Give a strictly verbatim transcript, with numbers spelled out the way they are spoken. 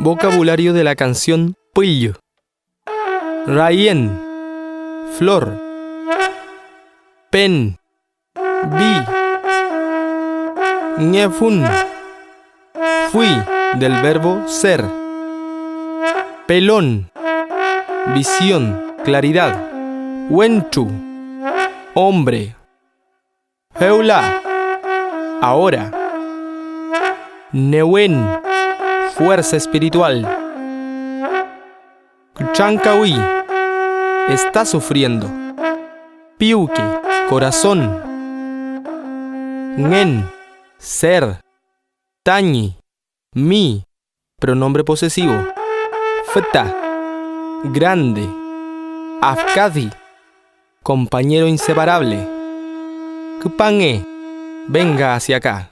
Vocabulario de la canción Püllü. Rayen, flor. Pen, vi. Ngefun, fui, del verbo ser. Pelon, visión, claridad. Wentru, hombre. Fewla, ahora. Newen, fuerza espiritual. Kütrankawi, está sufriendo. Piwke, corazón. Ngen, ser. Tañi, mi, pronombre posesivo. Füta, grande. Afkadi, compañero inseparable. Küpange, venga hacia acá.